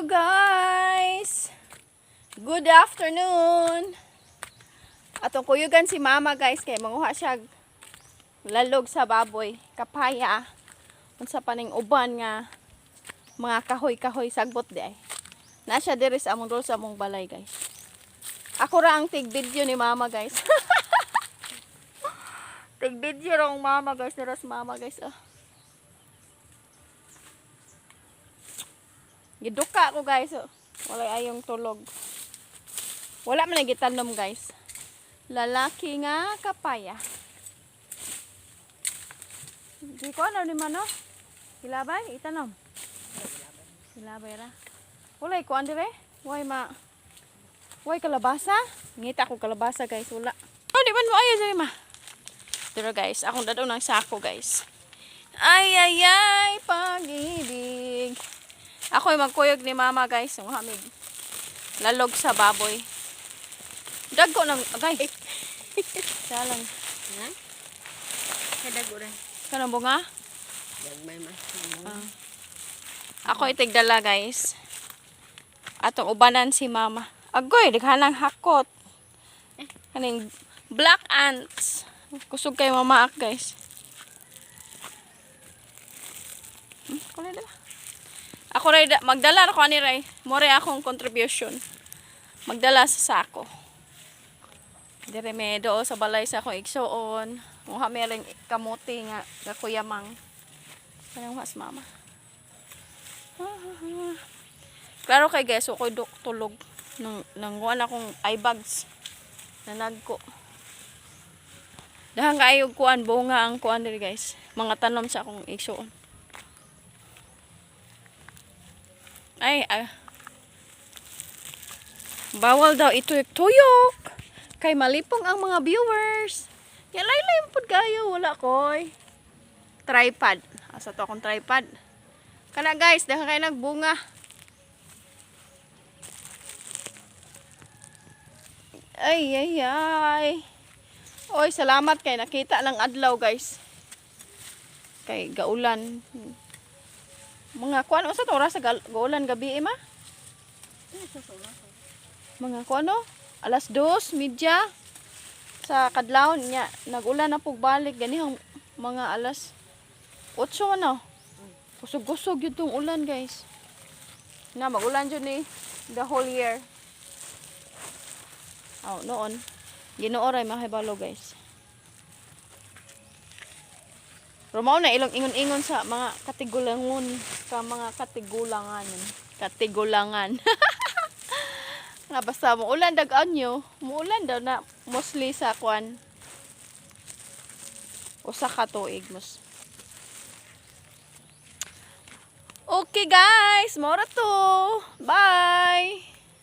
Hello, guys! Good afternoon! Atong kuyugan si Mama, guys, kay manguha siya lalog sa baboy, kapaya. Unsa pa ning uban nga mga kahoy-kahoy sagbot di ay. Na siya diri sa among duol sa among balay, guys. Ako ra ang tig video ni Mama, guys. Tig video ra ang Mama, guys, niras Mama, guys, ah. Giduka ko, guys, oh. Wala ayong tulog. Wala man na gitanom, guys. Lalaki nga kapaya. Di ko ano ni mano. Hilabay, itanom. Hilabay ra. Wala ko dire. Way ma. Way kalabasa. Ngita ko kalabasa, guys, wala. Oh, di man mo ayo diri, ma. Pero guys, akong dadaw ng sako, guys. Ay ay ay, pag-ibig. Ako'y magkuyog ni Mama, guys. Ang hamig. Lalog sa baboy. Dagko ng agay. Salang. Ha? Kadago ra. Kanang bunga? Dagmay ma. Ah. Ako itigdala, guys. Atong ubanan si Mama. Agoy, daghanang hakot. Kaning black ants. Kusog kay mamaak, guys. Kulay dala. Ako ray magdala ra ko ani ray. More akong contribution. Magdala sa sako. Dire me doo sa balay sa akong igsuon. Muha mi ring kamuti nga nga kuyamang. Kanang was Mama. Klaro kay guys, ako'y duk tulog. Nang nangguan akong eye bags. Nanagko. Dahan kaayo kuan bunga ang kuan diri, guys. Mga tanom sa akong igsuon. Ay, ah. Bawal daw ituyok-tuyok. Kay malipong ang mga viewers. Ya laylay mo pud kayo, wala koy. Tripod. Asa to akong tripod? Kana, guys, dahil kayo nagbunga. Ay, ay, ay. Oy, salamat kay nakita lang adlaw, guys. Kay gaulan. Mga kuan unsa to oras sa gaulan gabi eh, ma? Mga kuan no? 2:30 sa kadlawon niya nagulan na pug balik ganihang mga alas 8 ano. Kusog-kusog yun tong ulan, guys. Na magulan jud ni the whole year. Oh, noon. Ginoo ray mahibalo, guys. Rumaw na ilong ingon-ingon sa mga katigulangon, ka mga katigulangan, katigulangan. Nga basta mo ulan dag nyo, muulan daw na mostly sa kwan. Usa ka tuig mos. Okay guys, mora to. Bye.